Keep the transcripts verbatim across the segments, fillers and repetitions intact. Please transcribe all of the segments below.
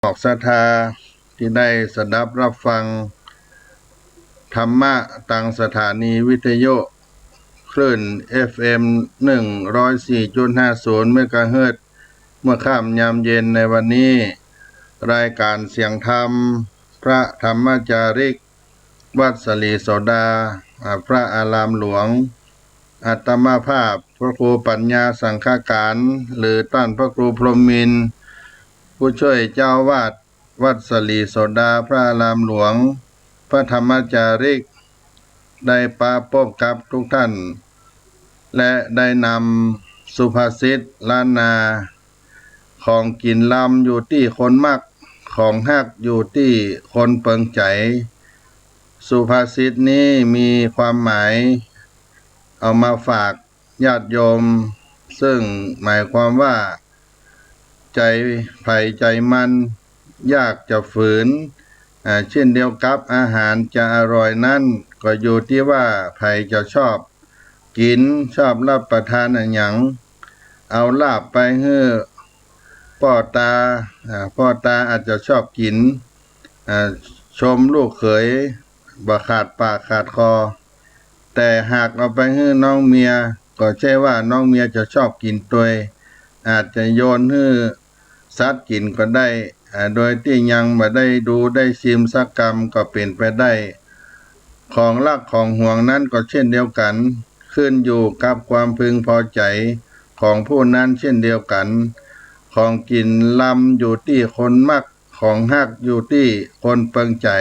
ออกศรัทธาตี้ได้สดับฮับฟังธรรมะตางสถานีวิทยุคลื่น เอฟเอ็ม หนึ่งร้อยสี่จุดห้าศูนย์ เมกะเฮิรตซ์ เมื่อค่ำยามเย็นในวันนี้ รายก๋านเสียงธรรม พระธรรมจาริก วัดสะหลีโสดา อ่า พระอารามหลวง อาตมาภาพพระครูปัญญาสังฆการ หรือต้านพระครูพรหมมินทร์ ผู้จ้วยเจ้าอาวาสวัดสะหลีโสดา พระอารามหลวง พระธรรมจาริก ได้ปะปบกับทุกท่าน และได้นำสุภาษิตล้านนา ของกิ๋นลำอยู่ตี้คนมัก ของฮักอยู่ตี้คนเปิงใจ๋ สุภาษิตนี้มีความหมายเอามาฝากญาติโยม ซึ่งหมายความว่า ใจ๋ใผใจ๋มัน ยากจะฝืน อ่า เช่นเดียวกับอาหารจะอร่อยนั้น ก็อยู่ตี้ว่าใผจะชอบกิ๋น ชอบฮับประทานอะหยัง เอาลาบไปหื้อป้อตา อ่า ป้อตาอาจจะชอบกิ๋น อ่า ชมลูกเขยบ่ขาดปากขาดคอ แต่หากเอาไปหื้อน้องเมีย ก็ใจ้ว่าน้องเมียจะชอบกิ๋นตวย อาจจะโยนหื้อสัตว์กิ๋นก็ได้ อ่า โดยตี้ยังบ่ได้ดูได้ชิมสักกำก็เป๋นไปได้ ของฮักของหวงนั้นก็เช่นเดียวกั๋น ขึ้นอยู่กับความพึงพอใจ๋ของผู้นั้นเช่นเดียวกั๋น ของกิ๋นลำอยู่ตี้คนมัก ของฮักอยู่ตี้คนเปิงใจ๋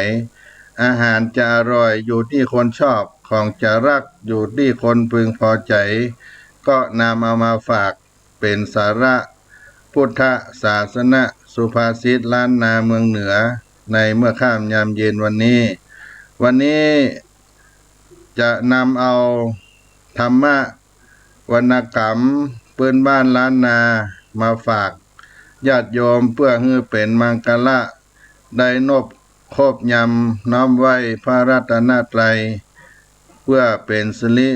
อาหารจะอร่อยอยู่ตี้คนชอบ ของจะฮักอยู่ตี้คนพึงพอใจ๋ ก็นำเอามาฝากเป๋นสาระพุทธศาสนสุภาษิตล้านนาเมืองเหนือ ในเมื่อค่ำยามเย็นวันนี้ วันนี้จะนำเอาธรรมะ วรรณกรรมปื้นบ้านล้านนามาฝากญาติโยม เปื้อหื้อเป๋นมังคละ ได้นบคบยำน้อมไหว้พระรัตนตรัย เปื้อเป๋นสิริ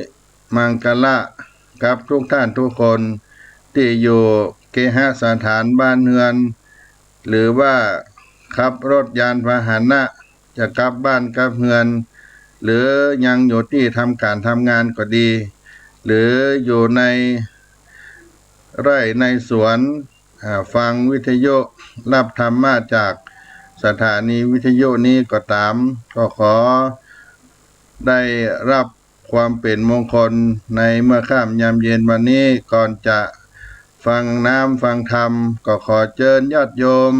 มังคละกับทุกท่านทุกคน ตี้อยู่เกหสถานบ้านเฮือน หรือว่าขับรถยานพาหนะ จะกลับบ้านกลับเฮือน หรือยังอยู่ตี้ทำก๋านทำงานก็ดี หรืออยู่ในไร่ในสวน อ่า ฟังวิทยุฮับธรรมะจากสถานีวิทยุนี้ก็ต๋าม ก็ขอได้ฮับความเป๋นมงคลในเมื่อค่ำยามเย็นวันนี้ ก่อนจะฟังน้ำฟังธรรม ก็ขอเจิญญาติโยม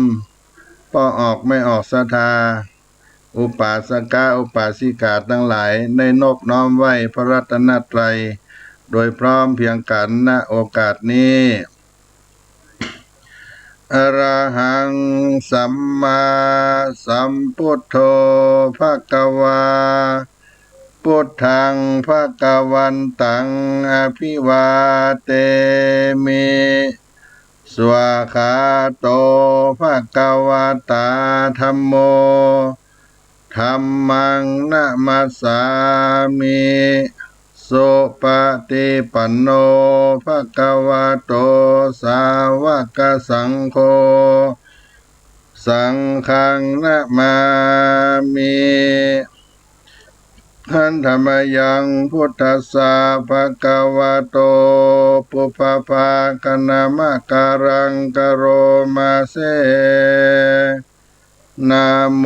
ป้อออกแม่ออกศรัทธา อุปาสกะอุปาสิกาตังหลาย ได้นบน้อมไหว้พระรัตนตรัย โดยพร้อมเพรียงกั๋น ณ โอกาสนี้ อะระหัง สัมมาสัมพุทโธ ภะคะวา พุทธัง ภะคะวันตัง อะภิวาเทมิ สวากขาโต ภะคะวะตา ธัมโม ธัมมัง นะมัสสามิ สุปะติปันโน ภะคะวะโต สาวะกะสังโฆ สังฆัง นะมามิ หันธะมะยัง พุทธัสสะ ภะคะวะโต ปุพพะภาคะนะมะกะรัง กะโรมาเส นะโม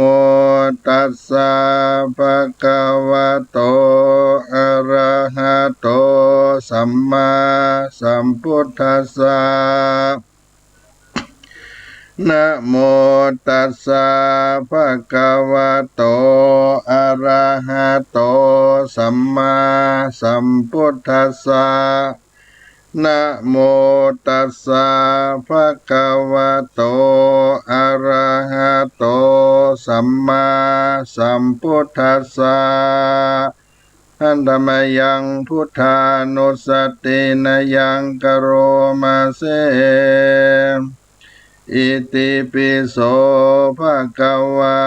ตัสสะ ภะคะวะโต อะระหะโต สัมมาสัมพุทธัสสะ นะโมตัสสะ ภะคะวะโต อะระหะโต สัมมาสัมพุทธัสสะ นะโมตัสสะ ภะคะวะโต อะระหะโต สัมมาสัมพุทธัสสะ หันธะมะยัง พุทธานุสสะตินะยัง กะโรมาเส อิติปิโส ภะคะวะ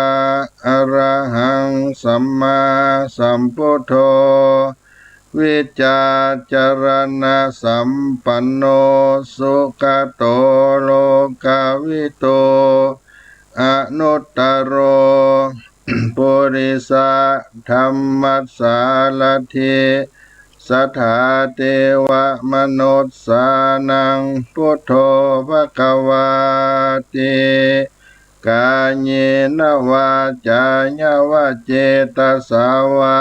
อะระหัง สัมมาสัมพุทโธ วิจจารณะสัมปันโน สุขะโต โลกะวิทู อนุตตโร ปุริสะธัมมัสสารถิ สัทธาเตวะมนุสสานัง พุทโธภะคะวาติ กาเยนะวาจายะวะเจตสาวา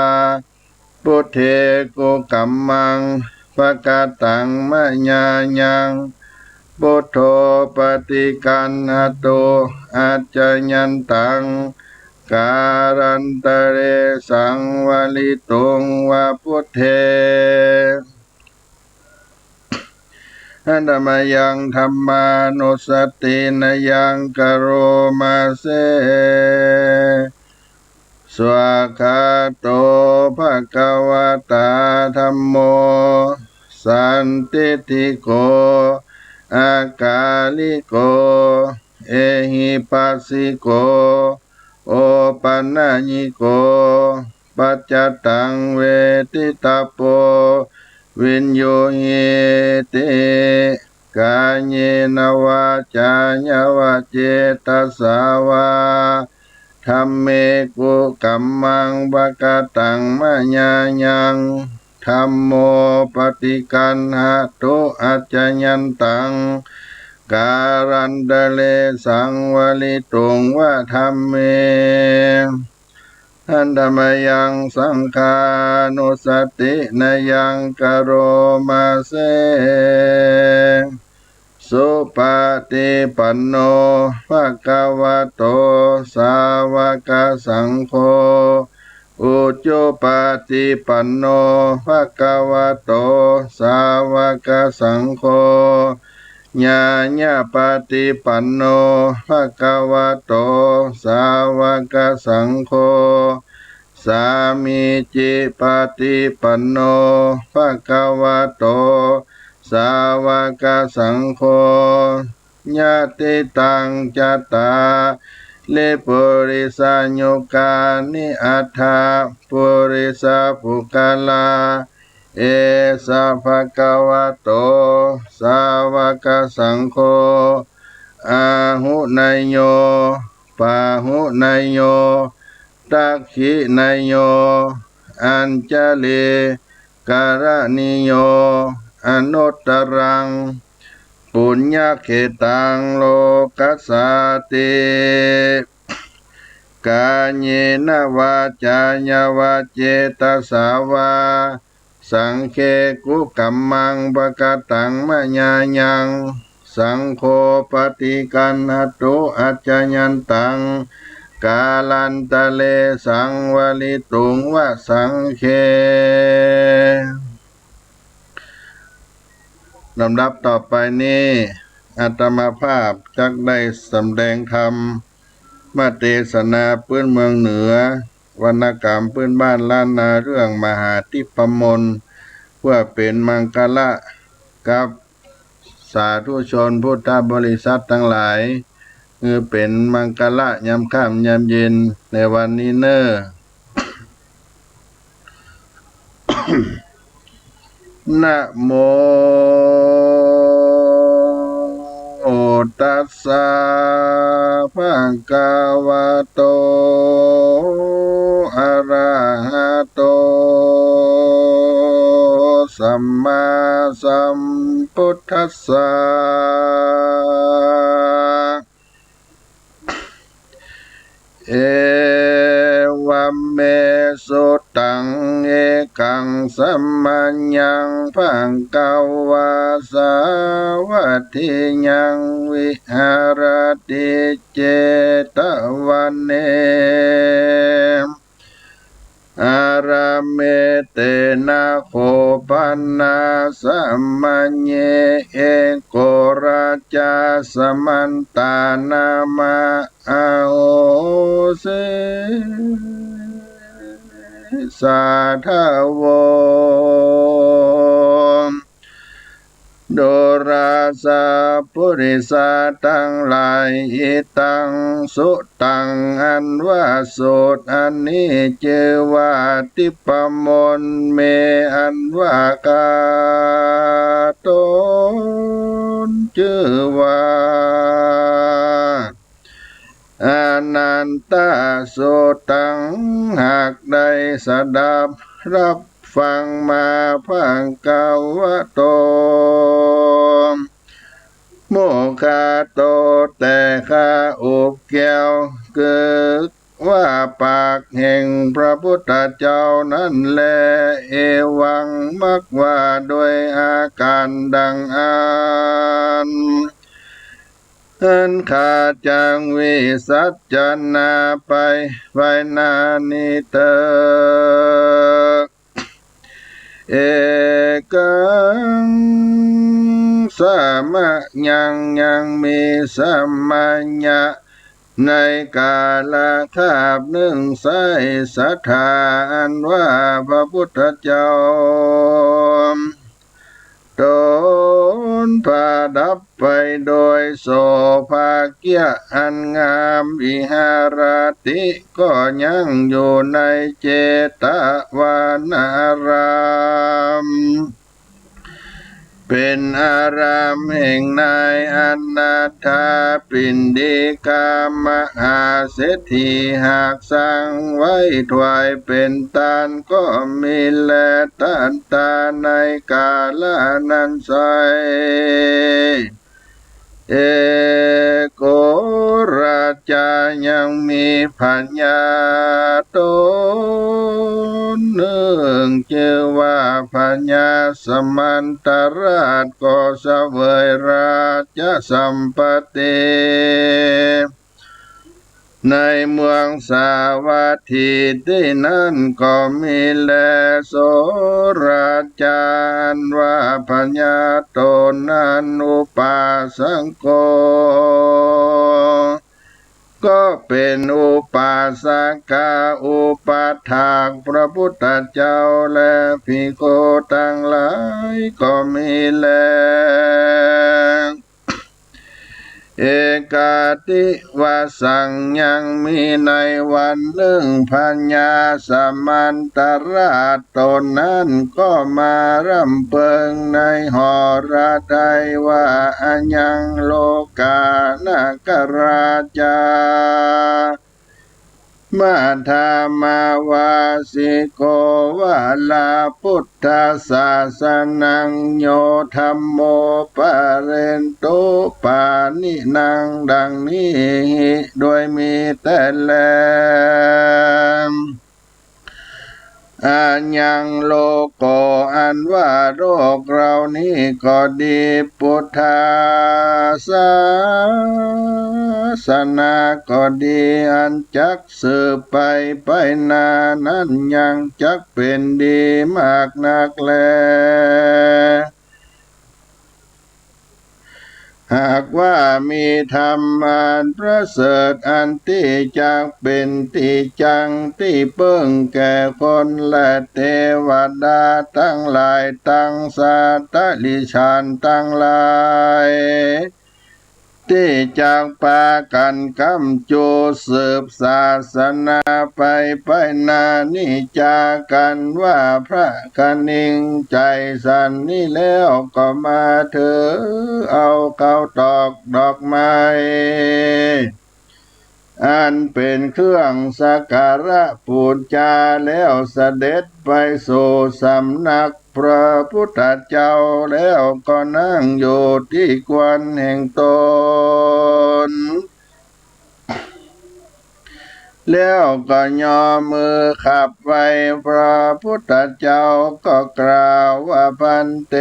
พุทเทกุกัมมัง ปะกะตังมะยายัง พุทโธปะติกัณหะตุ อัจจยันตัง กาลันตะเรสังวะลิตุงวะพุทเท หัตถะมะยังธัมมานุสสะตินะยังกะโรมะเส สวากขาโต ภะคะวะตา ธัมโม สันทิฏฐิโก อะกาลิโก เอหิปัสสิโก โอปะนะญิโก ปัจจะตังเวทิตะโป วิญญูหิติ กาเยนะวาจายะวะเจตสาวา ธัมเมกุกัมมัง ปะกะตังมะยายัง ธัมโมปะติกัณหะตุ อัจจยันตัง กาลันตะเรสังวะลิตุงวะธัมเม หัตถะมะยังสังฆานุสสะตินะยังกะโรมะเส สุปะติปันโน ภะคะวะโต สาวะกะสังโฆ อุจุปะติปันโน ภะคะวะโต สาวะกะสังโฆ ญาญะปะติปันโน ภะคะวะโต สาวะกะสังโฆ สามีจิปะติปันโน ภะคะวะโต สาวะกะสังโฆ ยะติตัง จัตตาริ ปุริสายุกานิ อัตถะ ปุริสะปุคคลา เอสะ ภะคะวะโต สาวะกะสังโฆ อาหุเนยโย ปาหุเนยโย ทักขิเนยโย อัญชะลีกะระณีโย อนุตตะรัง ปุญญะเขตัง โลกัสสาติ กาเยนะวาจายะวะเจตสาวา สังเคกุกัมมัง ปะกะตังมะยายัง สังโฆปะติกัณหะตุ อัจจยันตัง กาลันตะเรสังวะลิตุงวะสังเค ลำดับต่อไปนี้ อาตมาภาพจักได้สำแดงธรรม มาเตสนาปื้นเมืองเหนือ วรรณกรรมปื้นบ้านล้านนา เรื่องมหาทิพมนต์ เพื่อเป๋นมังคละกับสาธุชนพุทธบริษัทตังหลาย หื้อเป๋นมังคละยามค่ำยามเย็นในวันนี้เน่อ นะโม ตัสสะ ภะคะวะโต อะระหะโต สัมมาสัมพุทธัสสะ เอวัมเม สุตัง เอกัง สัมมายัง ภะคะวา สาวัตถิยัง วิหะระติ เจตะวะเน อารามเม เตนะ โคปะนะ สะมะเย เอโก ราชา สะมันตา นามะ อะโหสิ สาธะโว ดูราสะ ปุริสะตังหลาย อิตัง สุตัง อันว่าสูตรอันนี้จื้อว่าทิพมนต์ เม อันว่าข้า ตน จื้อว่า อานันทะ สุตัง หากได้สดับฮับฟังมา ภควโต มุขโต แต่ข้าอุบแก้ว คือว่าปากแห่งพระพุทธเจ้านั้นแล เอวัง มักว่าโดยอาก๋านดังอั้น อันข้าจักวิสัชนาไป ไปหน้านี้เต๊อะ เอกัง สมยัง ยังมีสมัยะ ในก๋าละคาบนึ่งไส้ สัตถา อันว่าพระพุทธเจ้า ตนประดับไปโดยโสภาเกียะอันงาม วิหารติ ก็ยังอยู่ในเจตวนาราม เป๋นอารามแห่งนายอนาถปิณฑิกะมหาเศรษฐี หากสร้างไว้ถวายเป๋นตาน ก็มีแล ทัตตา ในก๋าละนั้นไส้ เอโกราชา ยังมีพญาต๋นนึ่ง จื้อว่าพญาสมันตราช ก็เสวยราชสัมปัตติ ในเมืองสาวัตถี ตี้นั้นก็มีแล โสราชา อันว่าพญาต๋นนั้น อุปาสโก ก็เป๋นอุปาสกะ อุปัฏฐากพระพุทธเจ้า และภิกขุตังหลายก็มีแล เอกัตติวสัง ยังมีในวันนึ่ง พญาสมันตราชต๋นนั้นก็มาร่ำเปิงในหฤทัยว่า อะยังโลกานาคราชา มะทามาวาสิโก วะลา พุทธสาสนัง โย ธัมโม ปะเรนตุ ปาณินัง ดังนี้ โดยมีแต๊แล อะยังโลโก อันว่าโลกเฮานี้ก็ดี พุทธสาสนาก็ดี อันจักสืบไปไปหน้านั้น ยังจักเป๋นดีมากนักแล หากว่ามีธรรมอันประเสริฐ อันตี้จักเป๋นตี้จั้งตี้เปิ้งแก่คน และเตวดาตังหลาย ตังสัตว์เดรัจฉานตังหลาย ตี้จักปากั๋นกำจู๋สืบศาสนาไปไปหน้านี้ จ๋ากั๋นว่าพระคณิง ใจ๋สันนี้แล้วก็มาถือเอาข้าวตอกดอกไม้ อันเป๋นเครื่องสักการะปู๋จา แล้วเสด็จไปสู่สำนักพระพุทธเจ้า แล้วก็นั่งอยู่ตี้ควรแห่งต๋น แล้วก็ยอมือขับไหว้พระพุทธเจ้า ก็กล่าวว่า ภันเต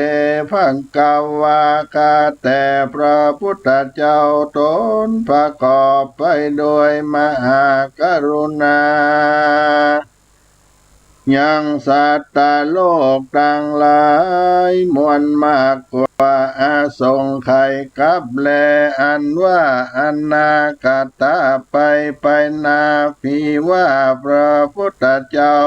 ภควา ข้าแต่พระพุทธเจ้า ต๋นประกอบไปโดยมหากรุณา ยังสัตว์โลกตังหลายมวลมากกว่าอาสงไขยกัปแล อันว่าอนาคตะ ไปไปหน้า พีว่าพระพุทธเจ้า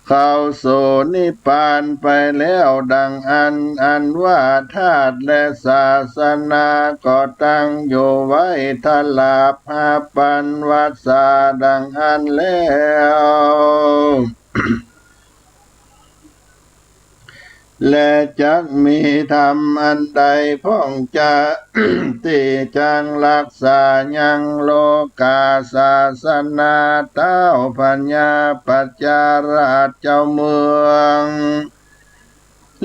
เข้าสู่นิพพานไปแล้วดังอั้น อันว่าธาตุและศาสนาก็ตั้งอยู่ไว้ทราบห้าปันวัสสาดังอั้นแล้ว และจักมีธรรมอันใดพ่องจะ ตี้จักรักษายังโลกาศาสนา ต้าวพญาปัจจาราชเจ้าเมือง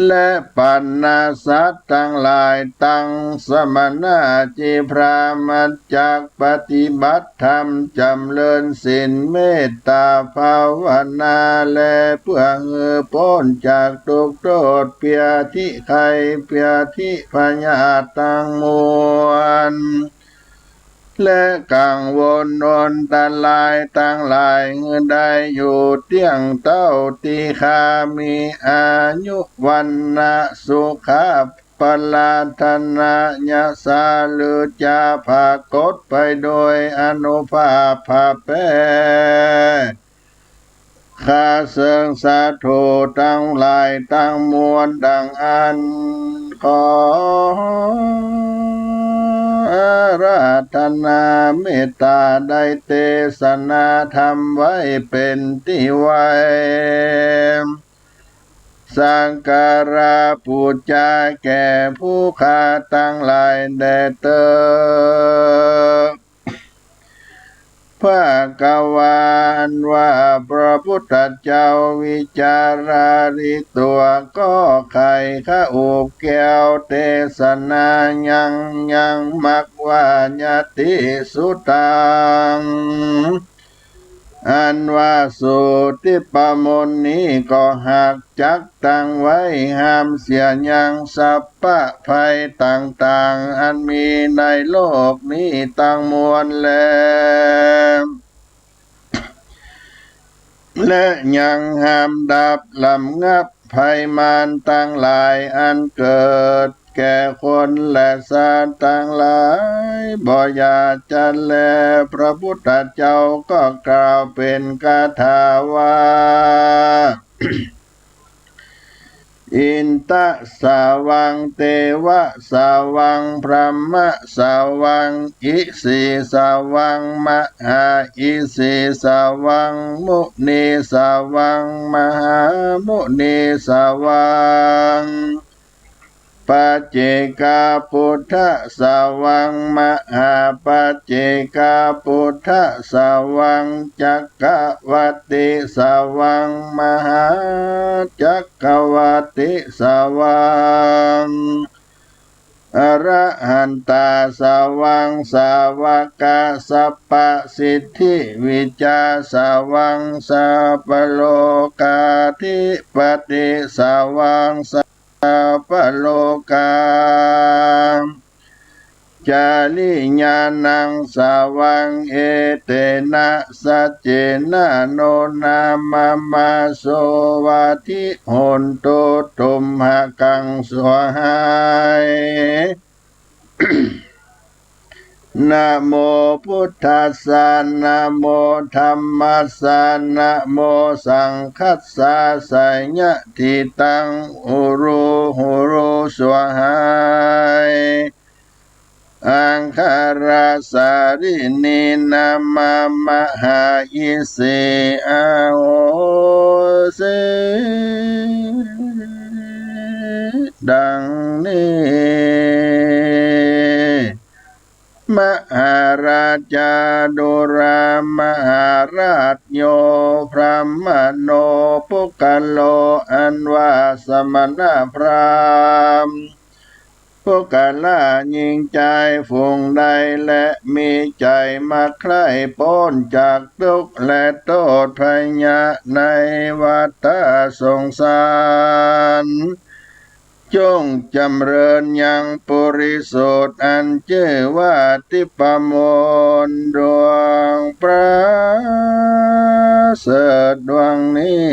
และบรรดาสัตว์ตังหลาย ตังสมณะตี้พร้ำจักปฏิบัติธรรม จ๋ำเริญศีลเมตตาภาวนา และเปื้อหื้อป๊นจากตุ๊กข์โต้ษเปียธิไข้เปียธิพยาธิตังมวล และกังวลอันตรายตังหลายหื้อได้อยู่เตี้ยงเต้า ตี้ข้ามีอายุ วรรณะ สุขะ พละ ธนะ ยศาหรือจะผะกดไปโดยอานุภาพผะแป้ ข้าเซิงสาธุตังหลายตังมวลดังอั้น ขออาราธนาเมตต๋าได้เตสนาธรรมไว้เป๋นตี้ไหว้ สักการะปู๋จาแก่ผู้ข้าตังหลายแด่เต๊อะ ภะคะวา อันว่าพระพุทธเจ้าวิจาราริตั๋วก็ใค่ข้าโอบแก้วเตสนายัง ยังมรรคว่า ยติสุตัง อันว่าสูติปมนต์นี้ก็หากจักตั้งไว้ห้ามเสียยังสัพพะภัยต่างๆ อันมีในโลกนี้ตังมวลแล และยังห้ามดับระงับภัยมารตังหลายอันเกิดแก่คนและสัตว์ตังหลาย บ่อย่าจะแล พระพุทธเจ้าก็กล่าวเป๋นคาถาว่า อินทะสาวัง เตวะสาวัง พรหมะสาวัง อิสีสาวัง มหาอิสีสาวัง มุนีสาวัง มหามุนีสาวัง ปัจเจกปุทธสาวัง มหาปัจเจกปุทธสาวัง จักกวัตติสาวัง มหาจักกวัตติสาวัง อรหันตาสาวัง สาวกะสัพพะสิทธิวิจาสาวัง สัพพะโลกาธิปติสาวัง สัพพะโลกา จาริยานังสาวัง เอเตนะ สัจเจนะ โน นะมะมะ โส วัตถิ โหนตุ ตุมหะกัง สวาหาย นะโมพุทธัสสะ นะโมธัมมัสสะ นะโมสังฆัสสะ สะยะทิตัง อุรู หุรู สวาหาย อังคาราสารินี นะมะมะหาอิสี อาโหสิ ดังนี้ มหาราชา ดูรา มหาราชโย พรหมโณ ปุคคโล อันว่าสมณพราหมณ์ ปุคคละหญิงจายฝูงใด และมีใจ๋มาใคร่ป๊นจากตุ๊กข์และโต้ษภัยยะในวัฏฏะสงสาร จงจ๋ำเริญยังบริสุทธิ์อันจื้อว่าทิพมนต์ดวงประเสริฐดวงนี้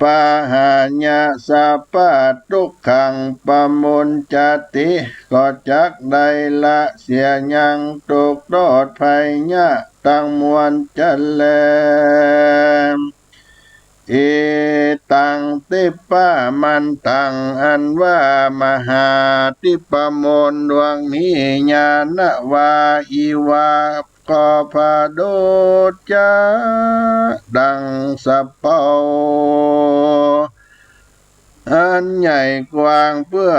ปะหายะสัพพะทุกขัง ปะมุญจติ ก็จักได้ละเสียยังตุ๊กข์โต้ษภัยยะตังมวลจะแล เอตัง ทิปปมันตัง อันว่ามหาทิปปมนต์ดวงนี้ ญาณวา อิวา ก็ประดุจจะดังสะเปาอันใหญ่กว้าง เปื้อ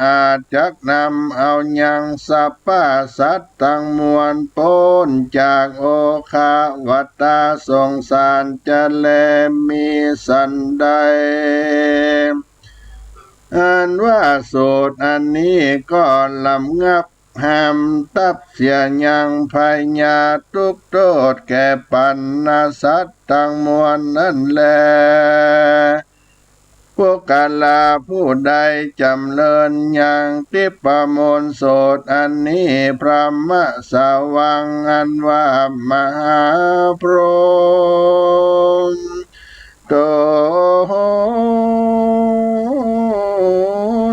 อาจจักนำเอายังสรรพสัตว์ตังมวลป๊นจากโอฆะวัฏฏะสงสารจะแล มีสันใด อันว่าสูตรอันนี้ก็ลำงับ ห้ามตับเสียยังพยาธิทุกข์โทษแก่บรรดาสัตว์ตังมวลนั้นแล ปุคคละผู้ใดจ๋ำเริญยังทิปปมนต์สูตรอันนี้ พรหมสวัง อันว่ามหาพรหม ต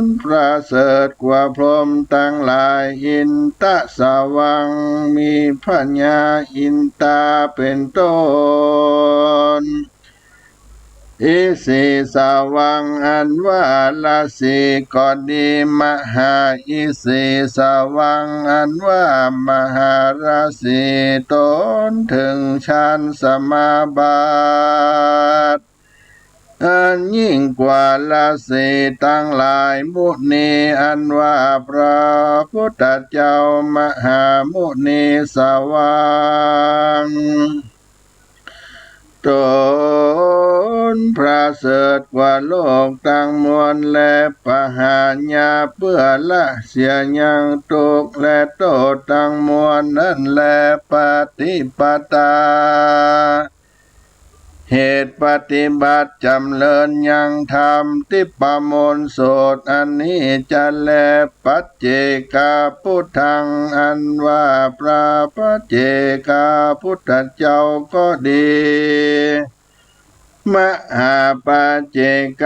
นประเสริฐกว่าพรหมตังหลาย อินทสวัง มีพญาอินทาเป๋นต้น อิสีสวัง อันว่าราศีก็ดี มหาอิสีสวัง อันว่ามหาราศี ตนเถิงฌานสมาบัติ อันยิ่งกว่าราศีตังหลาย มุนี อันว่าพระพุทธเจ้า มหามุนีสวัง ตนประเสริฐกว่าโลกตังมวล และปหาญาเปื้อละเสียยังทุกข์และโทษตังมวลนั้นแล ปฏิปทา เหตุปฏิบัติจ๋ำเริญยังธรรมทิปปมนต์สูตรอันนี้จะแล ปัจเจกพุทธัง อันว่าพระปัจเจกพุทธเจ้าก็ดี มหาปัจเจก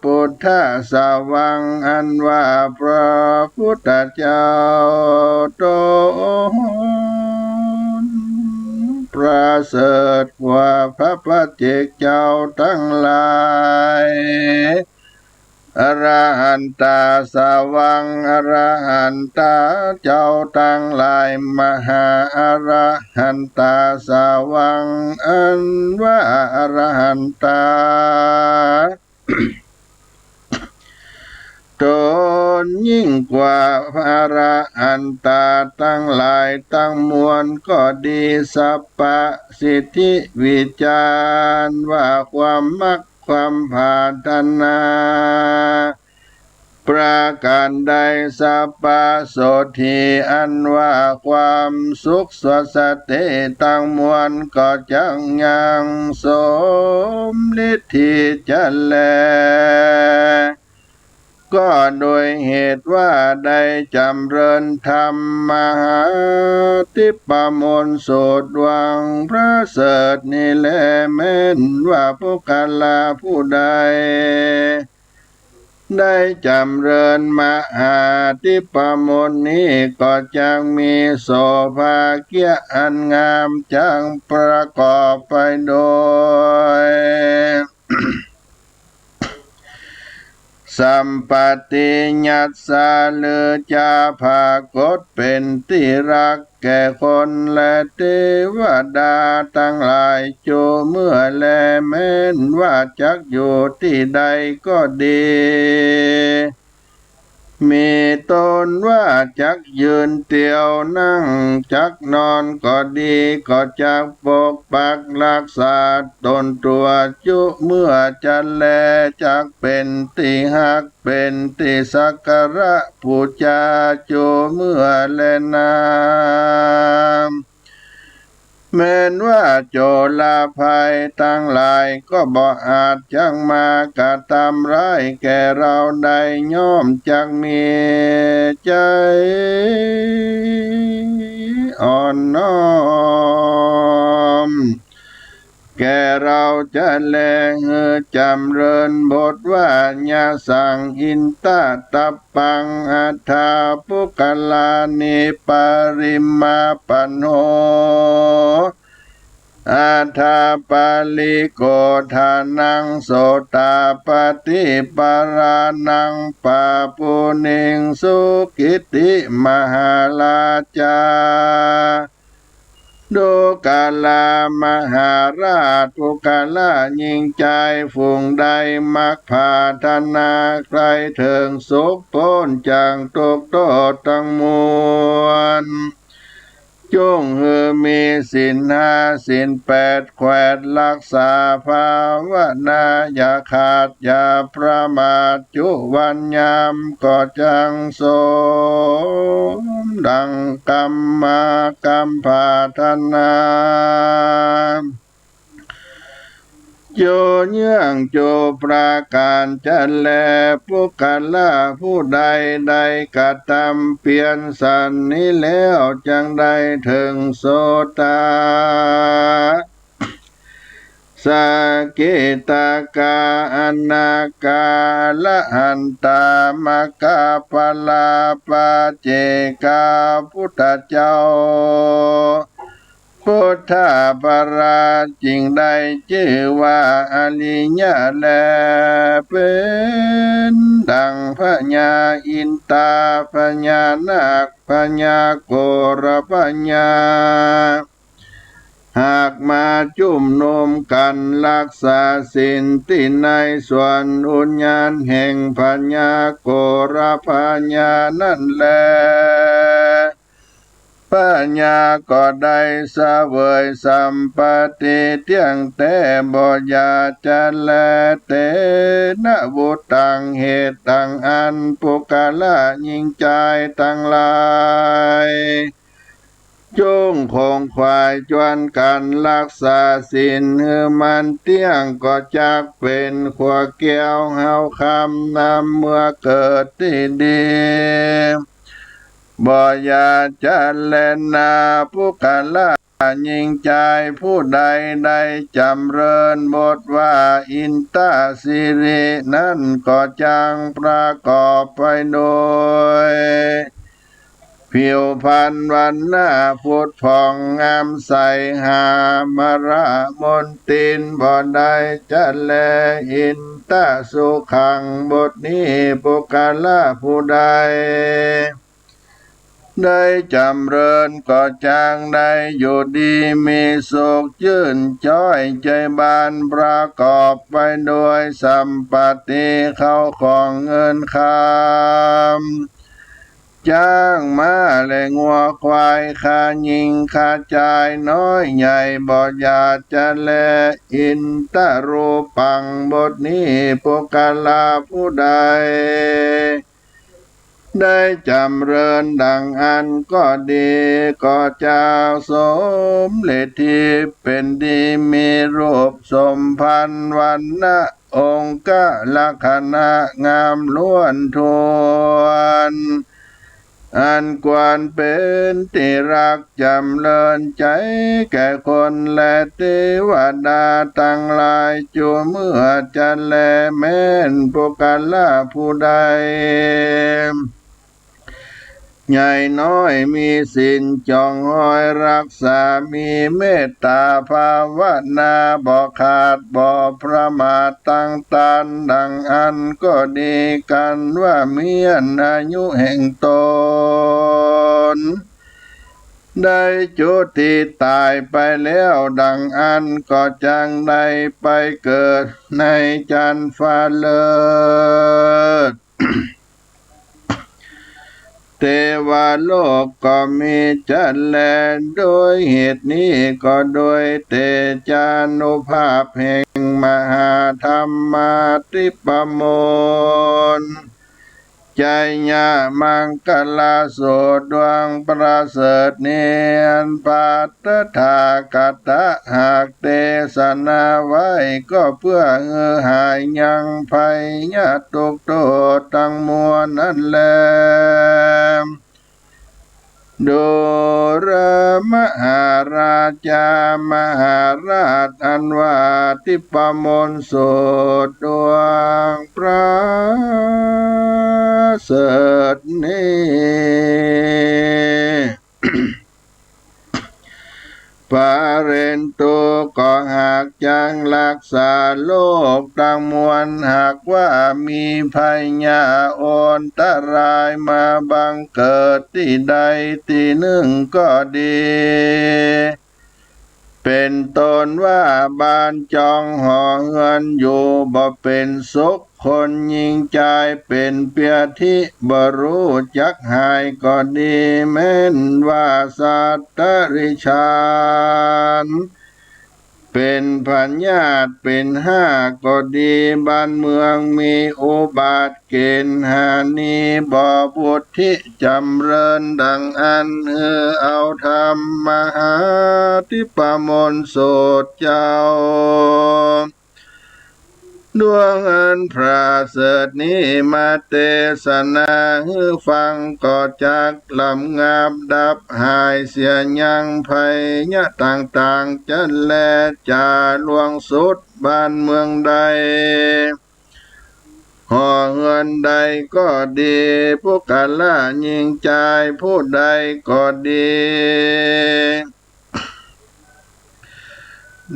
พุทธสวัง อันว่าพระพุทธเจ้าตนประเสริฐกว่าพระปัจเจกเจ้าตังหลาย อรหันตสวัง อรหันตเจ้าตังหลาย มหาอรหันตสวัง อันว่าอรหันต ตนยิ่งกว่าอรหันตตังหลายตังมวลก็ดี สัพพสิทธิวิชา อันว่าความมักความปรารถนา ประการใด สัพพโสตถี อันว่าความสุขสวัสดีตังมวลก็จักยังสมฤทธิจะแล ก็โดยเหตุว่าได้จ๋ำเริญธรรมมหาทิปปมนต์สูตรดวงประเสริฐนี้แล แม้นว่าปุคคละผู้ใด ได้จ๋ำเริญมหาทิปปมนต์นี้ ก็จักมีโสภาเกียะอันงามจักประกอบไปโดย สัมปติยัสสะ หรือจะปรากฏเป๋นตี้ฮักแก่คนและเตวดาตังหลาย จุเมื่อแล แม้นว่าจักอยู่ตี้ใดก็ดี มีตนว่าจักยืนเตียว นั่งจักนอนก็ดี ก็จักปกปักฮักษาตนตั๋ว จุเมื่อจะแล จักเป๋นตี้ฮัก เป๋นตี้สักการะปู๋จา จุเมื่อแลนา แม้นว่าโจรภัยตังหลายก็บ่อาจจักมากระทำร้ายแก่เฮาได้ ย่อมจักมีใจ๋อ่อนน้อมแก่เฮาจะแล หื้อจ๋ำเริญบทว่า ยะสัง อินทะ ตัปปัง อัฏฐา ปุคคลานิ ปะริมาปันโน อัฏฐปริโกฏฐานัง โสตาปัตติปะราณัง ปะปู๋หนิง สุกิตติมหาราชา ดูกรามาหาราช ปุคคละญิงจาย ฝูงใดมักผาถนา ใคร่เถิงสุขป๊นจากตุ๊กข์โต้ษตังมวล จุ่งหื้อมีศีลห้าศีลแปด แขวดฮักษาภาวนา อย่าขาดอย่าประมาท จุวันยามก็จักสมดังกำมากำผาถนา จุเยื่องจุประก๋านจะแล ปุคคละผู้ใดได้กระตำเปียรสันนี้แล้ว จักได้เถิงโสตา สกิตากา อนาคา อรหันตา มรรคผลา ปัจเจกา พุทธเจ้า พุทธาภราช จึงได้จื้อว่าอริยะแล เป๋นดั่งพญาอินทา พญานาค พญาโกรพญา หากมาจุมนุมกั๋นฮักษาศีลตี้ในสวนอุญญาณแห่งพญาโกรพญานั้นแล พญาก็ได้เสวยสัมปัตติเตี้ยงแต๊ บ่อยากจะแล เตนะ วุตตัง เหตุดั่งอั้น ปุคคละญิงจายตังหลาย จุ่งขงขวายจวนกั๋นฮักษาศีลหื้อมันเตี้ยง ก็จักเป๋นขัวแก้วฮาวคำ นำเมือเกิดตี้ดี บ่อยากจะแลนา ปุคคละญิงจายผู้ใดได้จ๋ำเริญบทว่าอินทสิรินั้น ก็จักประกอบไปโดย ผิวพรรณวรรณะผุดผ่องงามใส หามรมนติน บ่ได้จะแล อินทสุขัง บทนี้ ปุคคละผู้ใด ได้จ๋ำเริญก็จักได้อยู่ดีมีสุข จื้นจ๊อยใจ๋บาน ประกอบไปโดยสัมปัตติเข้าของเงินคำ จ๊างม้าและงัวควาย ข้าญิงข้าจายน้อยใหญ่ บ่อยากจะแล อินทรูปัง บทนี้ ปุคคละผู้ใด ได้จ๋ำเริญดั่งอั้นก็ดี ก็จักสมฤทธิเป๋นดี มีรูปสมพรรณวรรณะ องคลักษณะงามล้วนถ้วน อันควรเป๋นตี้ฮักจ๋ำเริญใจ๋แก่คนและเตวดาตังหลาย จุ่มเมื่อจะแลแม้น ปุคคละผู้ใด ใหญ่น้อยมีศีลจ๋องฮอยฮักษา มีเมตตาภาวนา บ่ขาดบ่ประมาท ตังตานดั่งอั้นก็ดี กั๋นว่าเมี้ยนอายุแห่งต๋น ได้จุติต๋ายไปแล้วดั่งอั้น ก็จักได้ไปเกิดในจั๊นฟ้าเลิศ เตวโลกก็มีจะแล โดยเหตุนี้ก็โดยเตจานุภาพแห่งมหาธรรมาธิปมงคล ชัยยะมังคลาสูตรดวงประเสริฐนี้ อันพระตถาคตะหากเตสนาไว้ ก็เพื่อหื้อหายยังภัยยะทุกข์โทษตังมวลนั้นแล ดูรามาหาราชา มหาราชอันว่าทิพมนต์สูตรดวงประเสริฐนี้ ปะเรนตุ ก็หากจักฮักษาโรคตังมวล หากว่ามีภัยอันตรายมาบังเกิดตี้ใดตี้นึ่งก็ดี เป๋นต้นว่าบ้านจองหอเฮือนอยู่บ่เป๋นสุข คนยิงจายเป๋นเปียธิบ่ฮู้จักหายก็ดี แม้นว่าสัตว์เดรัจฉาน เป๋นพยาธิเป๋นฮากก็ดี บ้านเมืองมีอุบัติเกณฑ์หานี้บ่บุญที่จ๋ำเริญดังอั้น หื้อเอาธรรมมหาทิปมนต์สูตรเจ้า ดวงอันประเสริฐนี้มาเตสนาหื้อฟัง ก็จักระงับดับหายเสียยังภัยต่างๆ จั้นแล จะล่วงสุดบ้านเมืองใด หอเฮือนใดก็ดี ปุคคละยิงจายผู้ใดก็ดี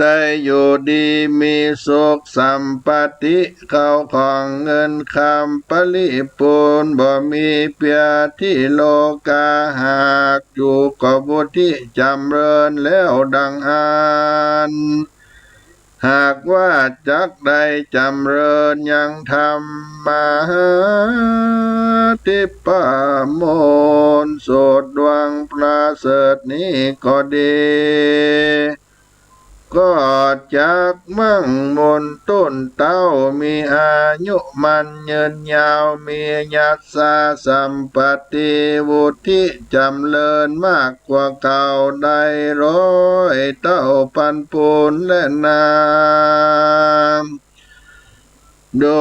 ได้อยู่ดีมีสุข สัมปติเข้าของเงินคำปริปูรณ์ บ่มีเปียธิโลกา หากอยู่ก็บุญที่จ๋ำเริญแล้วดังอั้น หากว่าจักได้จ๋ำเริญยังธรรมมหาทิปมนต์สูตรดวงประเสริฐนี้ก็ดี ก็จักมั่งมนต์ต้นเต้า มีอายุมั่นยืนยาว มียัสสะสัมปติ บุญที่จ๋ำเริญมากกว่าเก่าได้ร้อยเต้าปันปูนแลนา ดู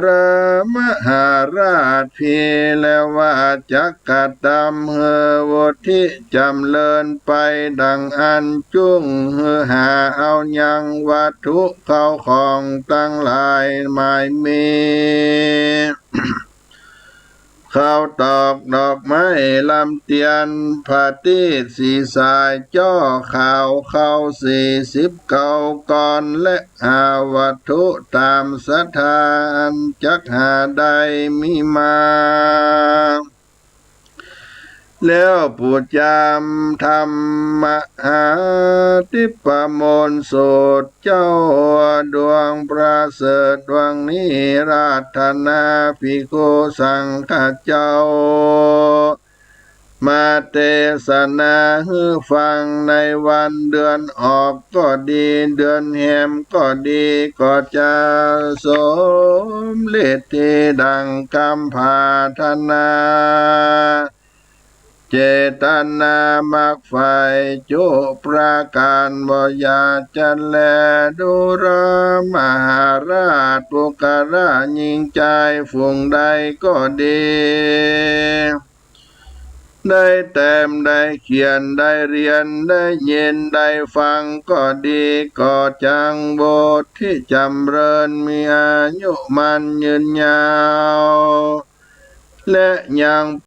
รามาหาราชพี และว่าจักกระทำหื้อบุญที่จ๋ำเริญไปดังอั้น จุ่งหื้อหาเอายังวัตถุเข้าของตังหลายหมายมี ข้าวตอกดอกไม้ลำเตียน ผะตี้สีสายจ้อขาว ข้าวสี่สิบเก้าก้อน และหาวัตถุต๋ามศรัทธาอันจักหาได้มีมา แล้วปู๋จามธรรมมหาทิปมนต์สูตรเจ้าดวงประเสริฐดวงนี้ ราธนาภิกขุสังฆะเจ้า มาเตสนาหื้อฟังในวันเดือนออกก็ดี เดือนแฮมก็ดี ก็จะสมฤทธิ์ดังกำผาถนา เจตนามักใฝ่จุประก๋านบ่อยากจะแล ดูรามาหาราชปุคคละยิงจายฝูงใดก็ดี ได้แต้มได้เขียนได้เฮียนได้ยินได้ฟังก็ดี ก็จักบุญที่จ๋ำเริญ มีอายุมั่นยืนยาว และยัง ปก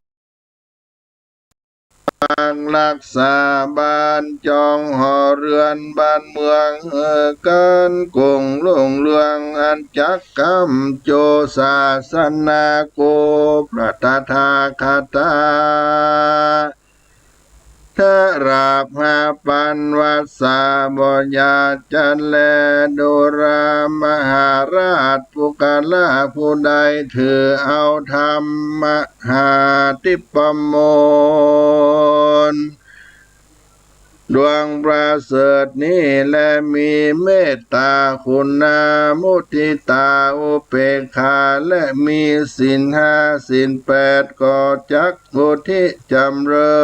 ปักรักษาบ้านจองหอเฮือนบ้านเมือง หื้อก๋านกุ่งรุ่งเรือง อันจักก๋ำจูศาสนากูพระตถาคตา ตลอดห้าปันวรรษา บ่อยากจะแล ดูรามหาราชปุคคละผู้ใด ถือเอาธรรมมหาทิปมนต์ ดวงประเสริฐนี้แล มีเมตตาขุณา มุทิตาอุเปกขา และมีศีลห้าศีลแปด ก็จักบุญที่จ๋ำเริ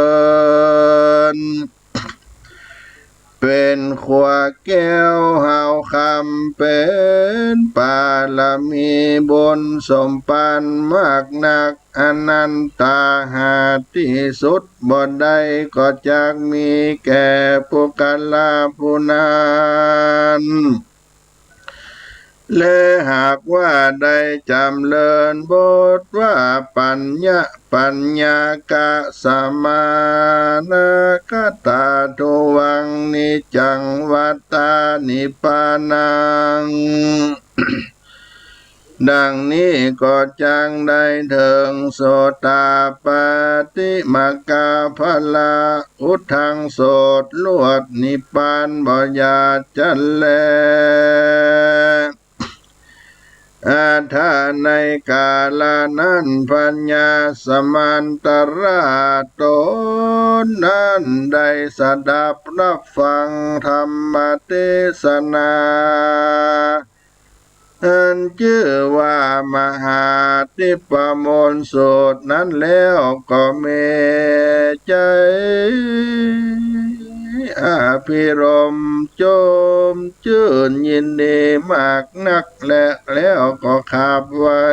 ญ เป๋นขัวแก้วฮาวคำ เป๋นปารมีบุญสมปันมากนัก อนันตาหาตี้สุดบ่ได้ ก็จักมีแก่ปุคคละผู้นั้น และหากว่าได้จ๋ำเริญบทว่าปัญญา ปัญญากะสมานะกะ ตถา ทวัง นิจจัง วัตตา นิพพานัง ดังนี้ก็จักได้เถิง โสตาปัตติมรรคผล อุทธัง โสตรวดนิพพานบ่หยาดจั้นแล อัฏฐะ ในกาละนั้น พญาสมันตราชตนนั้นได้สดับรับฟังธรรมเตสนา อันจื้อว่ามหาทิพย์ประมลสูตรนั้นแล้วก็มีใจ๋อภิรมย์จมจื้นยินดีมากนักแล แล้วก็ขับไหว้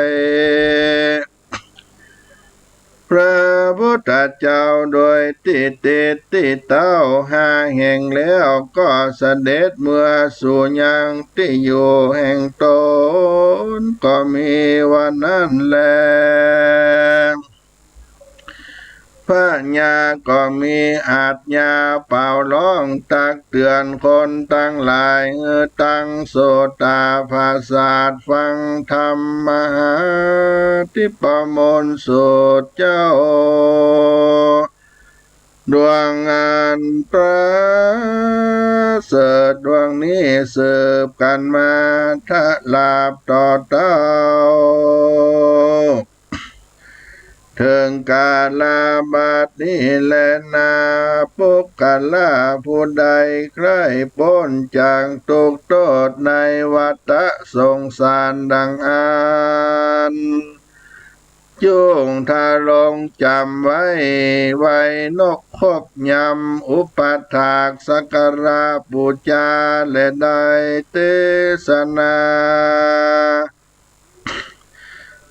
พระพุทธเจ้าโดยตี้ติดตี้เต๊าห้าแห่ง แล้วก็เสด็จเมือสู่ยังตี้อยู่แห่งตน ก็มีว่านั้นแล พญาก็มีอาชญาเป่าฮ้องตักเตือนคนตังหลาย หื้อตั้งโสตาปราสาทฟังธรรมมหาทิพย์ประมลสูตรเจ้า ดวงอันประเสริฐดวงนี้สืบกั๋นมาตลาบต่อเต๊า เถิงกาลบัดนี้แลนา ปุคคละผู้ใดใคร่ป๊นจากทุกข์โทษในวัฏฏะสงสารดังอั้น จุ่งทรงจ๋ำไว้ ไหว้นกขบยำ อุปถากสักการะปู๋จา และได้เตสนา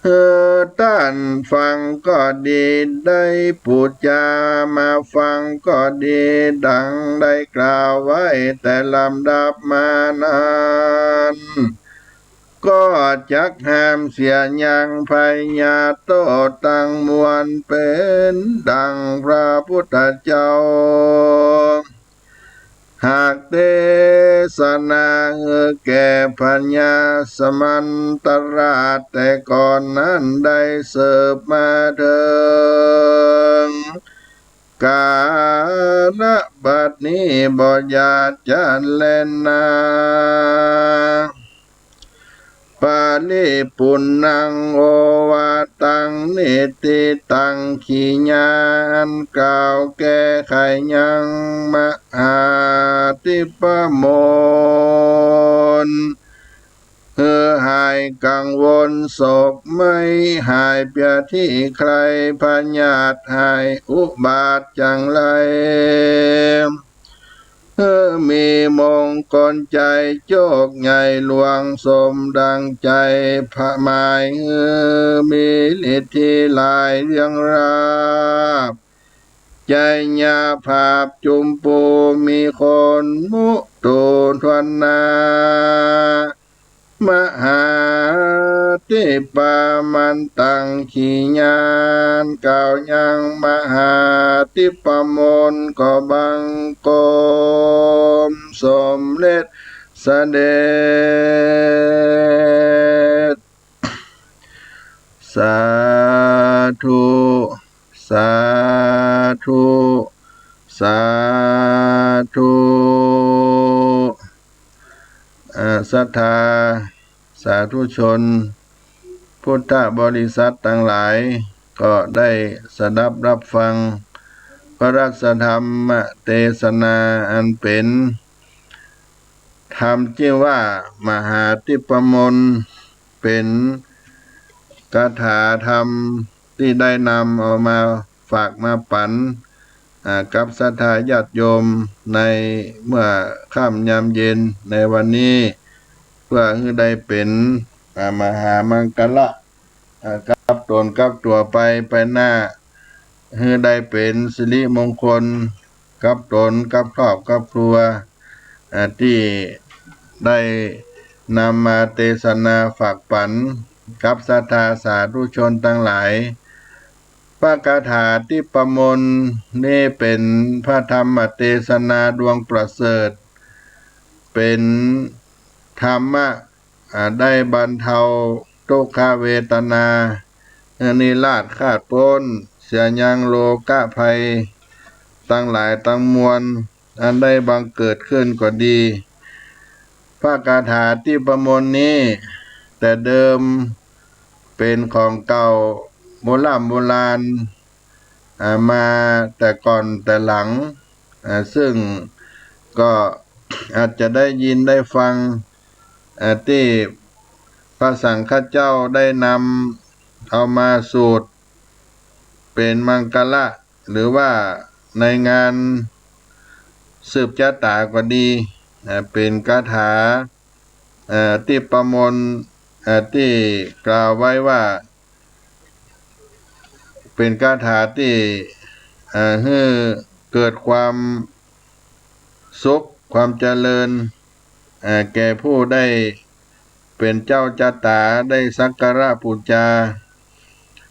หื้อต้านฟังก็ดี ได้ปู๋จามาฟังก็ดี ดังได้กล่าวไว้แต่ลำดับมานั้น ก็จักห้ามเสียยัง พยาโทษตังมวล เป๋นดังพระพุทธเจ้า หากเตสนาหื้อแก่พญาสมันตราชแต่ก่อนนั้น ได้สืบมาเถิงกาลบัดนี้บ่หยาดจั้นแลนา ปริปุณณังโอวาทัง นิติตัง ขีญาอันกล่าวแก้ไขยังมหาทิพย์ประมล หื้อหายกังวลโศกไม้ หายเปียดตี้ใคร่พยาธิ หายอุบาทจังไร หื้อมีมงคลใจ๋ โชคใหญ่หลวงสมดังใจ๋ ผะหมาย หื้อมีฤทธิหลายเรื่องราบ ชัยภาพจุมปู มีคนมุทูทนา มหาทิพพมันตัง ขีญาอันกล่าวยังมหาทิพย์ประมล ก็บังคมสมเร็จเสด็จ สาธุ สาธุ สาธุ เอ่อ ศรัทธาสาธุชน พุทธบริษัทตังหลาย ก็ได้สดับรับฟังพระราชธรรมเตสนาอันเป๋น ธรรมจื้อว่ามหาทิพย์ประมล เป๋นคาถาธรรมตี้ได้นำเอามาฝากมาปั๋น อ่า กับศรัทธาญาติโยมในเมื่อค่ำยามเย็นในวันนี้ เพื่อหื้อได้เป๋น อ่า มหามังคละ อ่า กับตนกับตั๋วไป ไปหน้า หื้อได้เป๋นสิริมงคลกับตนกับครอบกับครัว อ่า ตี้ได้นำมาเตสนาฝากปั๋นกับศรัทธาสาธุชนตังหลาย พระคาถาทิพมนต์นี้เป๋นพระธรรมเตสนาดวงประเสริฐ เป๋นธรรมะ อ่า ได้บรรเทาทุกขเวทนา นิราศคาดป๊น เสียยังโลกะภัยตังหลายตังมวล อันได้บังเกิดขึ้นก็ดี พระคาถาทิพมนต์นี้ แต่เดิมเป๋นของเก่าโบร่ำโบราณ อ่า มาแต่ก่อนแต่หลัง อ่า ซึ่งก็อาจจะได้ยินได้ฟัง อ่า ตี้พระสังฆเจ้าได้นำเอามาสูตรเป๋นมังคละ หรือว่าในงานสืบชะตาก็ดี อ่า เป๋นคาถา อ่า ทิพมนต์ อ่า ตี้กล่าวไว้ว่า เป๋นคาถาตี้ อ่า หื้อเกิดความสุข ความเจริญ อ่า แก่ผู้ได้เป๋นเจ้าชะตา ได้สักการะปู๋จา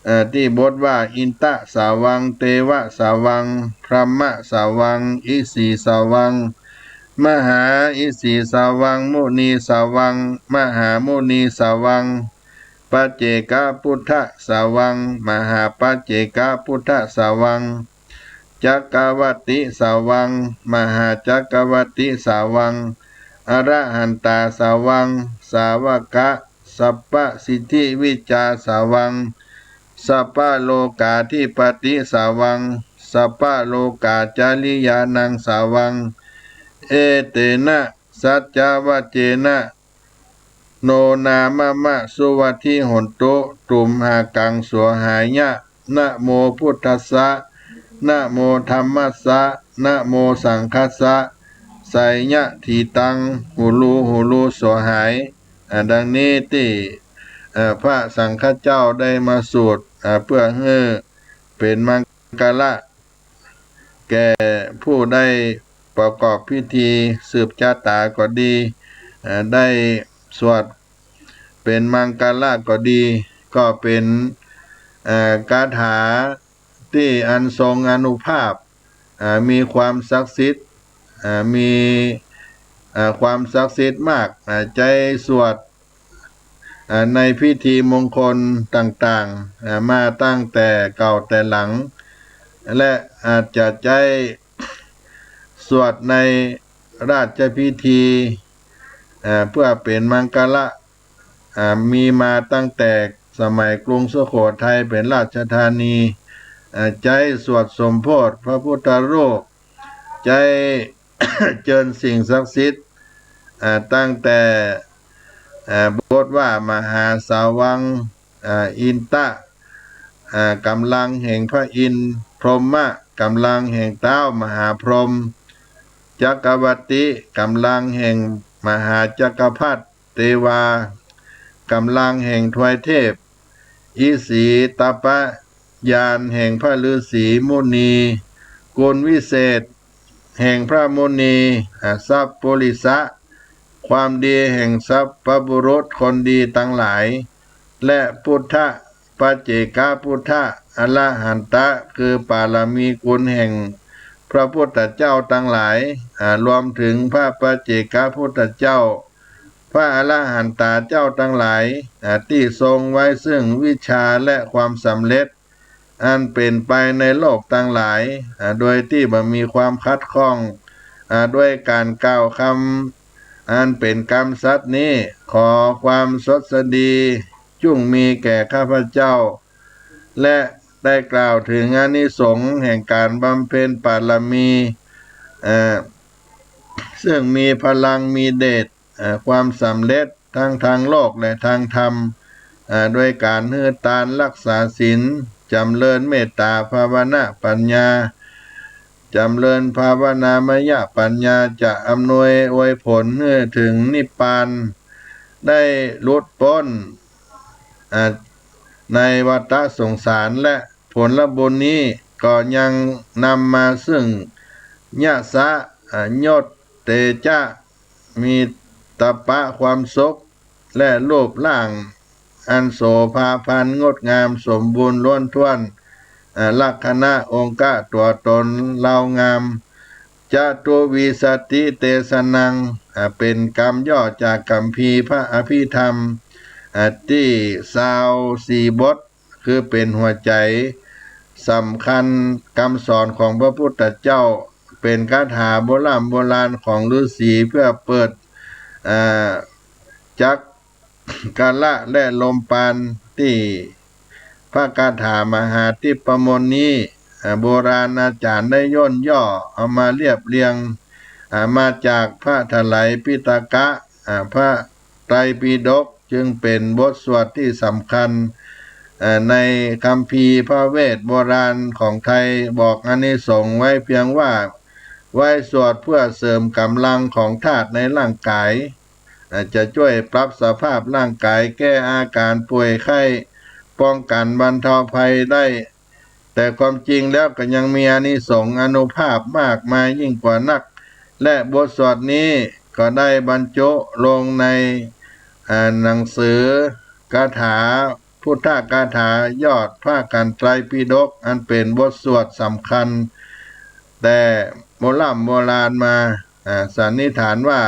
อ่า ตี้บทว่า อินทสาวัง เตวสาวัง พรหมสาวัง อิสีสาวัง มหาอิสีสาวัง มุนีสาวัง มหามุนีสาวัง ปัจเจกพุทธสาวัง มหาปัจเจกพุทธสาวัง จักรวัตติสาวัง มหาจักรวัตติสาวัง อรหันตาสาวัง สาวกสัพพสิทธิวิชาสาวัง สัพพโลกาธิปติสาวัง สัพพโลกาจริยานังสาวัง เอเตนะสัจจวเจนะ โนนามะมะสุวัตถิโหนตุ ตุมหากัง สวหายะ นะโมพุทธัสสะ นะโมธัมมัสสะ นะโมสังคัสสะ ไสยะถีตัง หูรู หูรู สวหาย อ่า ดังนี้ตี้ เอ่อ พระสังฆเจ้าได้มาสูตร อ่า เปื้อหื้อเป๋นมังคละ แก่ผู้ได้ประกอบพิธีสืบชะตาก็ดี เอ่อ ได้สวดเป๋นมังคละก็ดี ก็เป๋น เอ่อ คาถาตี้อันทรงอานุภาพ อ่า มีความศักดิ์สิทธิ์ อ่า มี อ่า ความศักดิ์สิทธิ์มาก อ่า ใจ๊สวด อ่า ในพิธีมงคลต่างๆ อ่า มาตั้งแต่เก่าแต่หลัง และอาจจะใจ๊สวดในราชพิธี อ่า เปื้อเป๋นมังคละ อ่า มีมาตั้งแต่สมัยกรุงสุโขทัยเป๋นราชธานี อ่า ใจ๊สวดสมโภชพระพุทธรูป ใจ๊เจิญสิ่งศักดิ์สิทธิ์ อ่า ตั้งแต่ อ่า บทว่ามหาสาวัง อ่า อินทะ อ่า ก๋ำลังแห่งพระอินทร์ พรหมะ ก๋ำลังแห่งต๊าวมหาพรหม จักรวัตติ ก๋ำลังแห่งมหาจักรพรรดิ เตวา ก๋ำลังแห่งทวยเทพ อิสีตปะ ญาณแห่งพระฤๅษีมุนี กุณวิเศษแห่งพระมุนี อ่า สัพปุริสะ ความดีแห่งสัพพบุรุษคนดีตังหลาย และพุทธะ ปัจเจกพุทธะ อรหันตะ คือปารมีคุณแห่งพระพุทธเจ้าตังหลาย อ่า รวมถึงพระปัจเจกพุทธเจ้า พระอรหันตาเจ้าตังหลาย อ่า ตี้ทรงไว้ซึ่งวิชาและความสำเร็จ อันเป๋นไปในโลกตังหลาย อ่า โดยตี้บ่มีความขัดข้อง อ่า ด้วยก๋านกล่าวกำ อันเป๋นกำสัตย์นี้ ขอความสวัสดีจุ่งมีแก่ข้าพเจ้า และได้กล่าวถึงอานิสงส์แห่งก๋านบำเพ็ญปารมี เอ่อ ซึ่งมีพลังมีเดช เอ่อ ความสำเร็จทั้งตางโลกและตางธรรม เอ่อ ด้วยก๋านหื้อตาน รักษาศีล จ๋ำเริญเมตต๋าภาวนาปัญญา จ๋ำเริญภาวนามยปัญญา จะอำนวยอวยผลหื้อเถิงนิพพาน ได้หลุดป๊น อ่า ในวัฏสงสาร และผลบุญนี้ก็ยังนำมาซึ่งยศะ อ่า ยศ เตจะ มีตปะ ความสุข และรูปร่างอันโสภาพรรณงดงามสมบูรณ์ล้นถ้วน อ่า ลักขณะองค์กะตั๋วต๋นลาวงาม จตุวิสติเตสนัง อ่า เป๋นกำย่อจากคัมภีร์พระอภิธรรม อ่า ตี้ซาวสี่บท คือเป๋นหัวใจ๋สำคัญกำสอนของพระพุทธเจ้า เป๋นคาถาโบร่ำโบราณของฤๅษีเพื่อเปิด อ่า จักระและลมปราณ ตี้พระคาถามหาทิพย์มนต์นี้ อ่า โบราณอาจ๋ารย์ได้ย่นย่อเอามาเรียบเรียง อ่า มาจากพระไตรปิฎกะ อ่า พระไตรปิฎก จึงเป๋นบทสวดตี้สำคัญ เอ่อ ในคัมภีร์พระเวทโบราณของไทยบอกอานิสงส์ไว้เพียงว่า ไว้สวดเพื่อเสริมก๋ำลังของธาตุในร่างกาย เอ่อ จะจ้วยปรับสภาพร่างกาย แก้อาก๋านป่วยไข้ ป้องกั๋นบรรเทาภัยได้ แต่ความจริงแล้วก็ยังมีอานิสงส์อานุภาพมากมายยิ่งกว่านัก และบทสวดนี้ก็ได้บรรจุลงใน อ่า หนังสือคาถา พุทธคาถายอดพระกัณฑ์ไตรปิฎก อันเป๋นบทสวดสำคัญ แต่โบร่ำโบราณมา อ่า สันนิษฐานว่า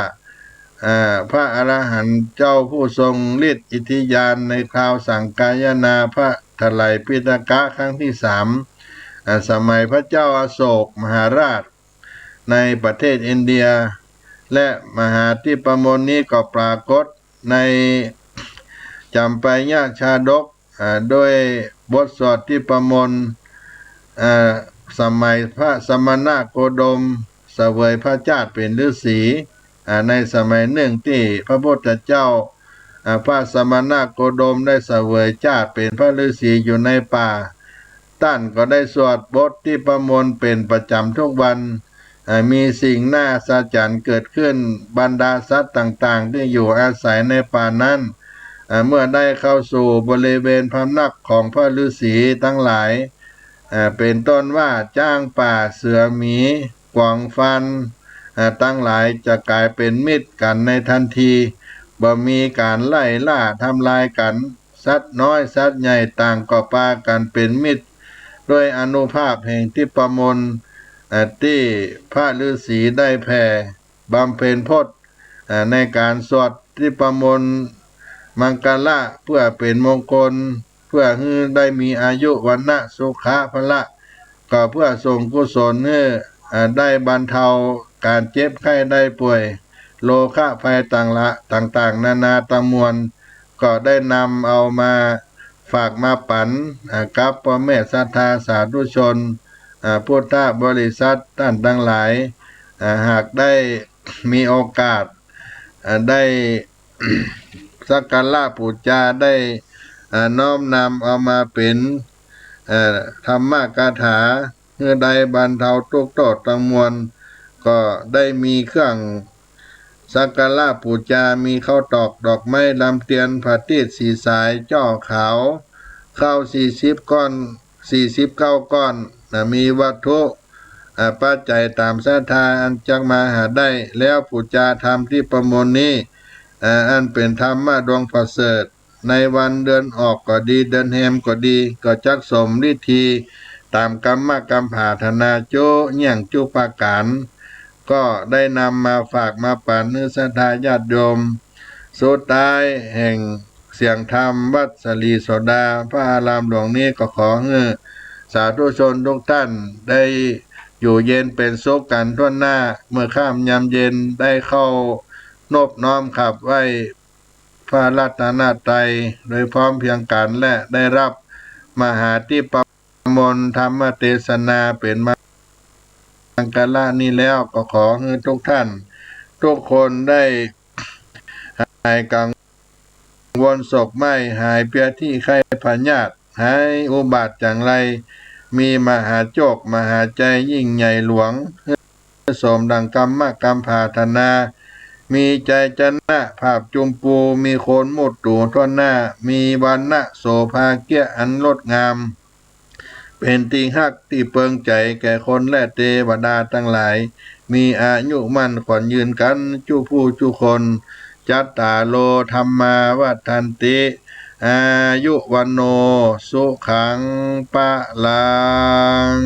อ่า พระอรหันต์เจ้าผู้ทรงฤทธิ์อิทธิญาณในคราวสังคายนาพระไตรปิฎกะครั้งที่สาม อ่า สมัยพระเจ้าอโศกมหาราชในประเทศอินเดีย และมหาทิพย์มนต์นี้ก็ปรากฏในจัมปายชาดก อ่า ด้วยบทสวดทิพย์มนต์ อ่า สมัยพระสมณโคดมเสวยพระชาติเป๋นฤๅษี อ่า ในสมัยนึ่งตี้พระพุทธเจ้า อ่า พระสมณโคดมได้เสวยชาติเป๋นพระฤๅษีอยู่ในป่า ต้านก็ได้สวดบททิพย์มนต์เป๋นประจ๋ำทุกวัน อ่า มีสิ่งน่าอัศจรรย์เกิดขึ้น บรรดาสัตว์ต่างๆ ตี้อยู่อาศัยในป่านั้น อ่า เมื่อได้เข้าสู่บริเวณพำนักของพระฤๅษีตังหลาย อ่า เป๋นต้นว่าจ๊างป่า เสือ หมี กวาง ฟาน อ่า ตังหลายจะก๋ายเป๋นมิตรกั๋นในตันที บ่มีก๋านไล่ล่าทำลายกั๋น สัตว์น้อยสัตว์ใหญ่ต่างก็ปากั๋นเป๋นมิตร ด้วยอานุภาพแห่งทิพย์มนต์ อ่า ตี้พระฤๅษีได้แผ่บำเพ็ญพจน์ อ่า ในก๋านสวดทิพย์มนต์มังคละเพื่อเป๋นมงคล เพื่อหื้อได้มีอายุ วรรณะ สุขะ พละ ก็เพื่อส่งกุศลหื้อ อ่า ได้บรรเทาก๋านเจ็บไข้ได้ป่วย โรคภัยต่างละ ต่างๆ นานาตังมวล ก็ได้นำเอามาฝากมาปั๋น อ่า กับป้อแม่ศรัทธาสาธุชน อ่า พุทธบริษัทต้านตังหลาย อ่า หากได้มีโอกาส อ่า ได้สักการะปู๋จา ได้ อ่า น้อมนำเอามาเป๋น อ่า ธรรมคาถา หื้อได้บรรเทาทุกข์โทษตังมวล ก็ได้มีเครื่องสักการะปู๋จา มีข้าวตอกดอกไม้ลำเตียน ผาตี้สีสาย จ้อขาว ข้าวสี่สิบก้อน สี่สิบเก้าก้อน นะ มีวัตถุ อ่า ปัจจัยต๋ามศรัทธาอันจักมาหาได้ แล้วปู๋จาธรรมทิพย์มนต์นี้ อ่า อันเป๋นธรรมะดวงประเสริฐ ในวันเดือนออกก็ดี เดือนแฮมก็ดี ก็จักสมฤทธีต๋ามกำมะกำผาถนาจุเยียงจุประก๋าน ก็ได้นำมาฝากมาปั๋นหื้อศรัทธาญาติโยม สุดท้ายแห่งเสียงธรรมวัดสลีโสดา พระอารามหลวงนี้ ก็ขอหื้อสาธุชนทุกท่านได้อยู่เย็นเป๋นสุขกั๋นทั่วหน้า เมื่อค่ำยามเย็นได้เข้านบน้อมขับไหว้ พระรัตนตรัยโดยพร้อมเพรียงกั๋น และได้ฮับมหาทิพย์มนต์ธรรมเตสนาเป๋นมังคละนี้แล้ว ก็ขอหื้อทุกท่านทุกคนได้หายกังวลโศกไหม้ หายเปียที่ไข้พยาธิ หายอุบาทจังไร มีมหาโจคมหาชัยยิ่งใหญ่หลวง สมดังกำมะกำผาถนา มีชัยชนะผาบจุมปู มีคนมุตูทั่วหน้า มีวรรณะโสภาเกียรติอันงดงาม เป๋นตี้ฮักตี้เปิงใจ๋แก่คนและเตวดาตังหลาย มีอายุมั่นขวัญยืนกั๋นจุผู้จุคน จัตตาโร ธัมมา วัฑฒันติ อายุ วัณโณ สุขัง พลัง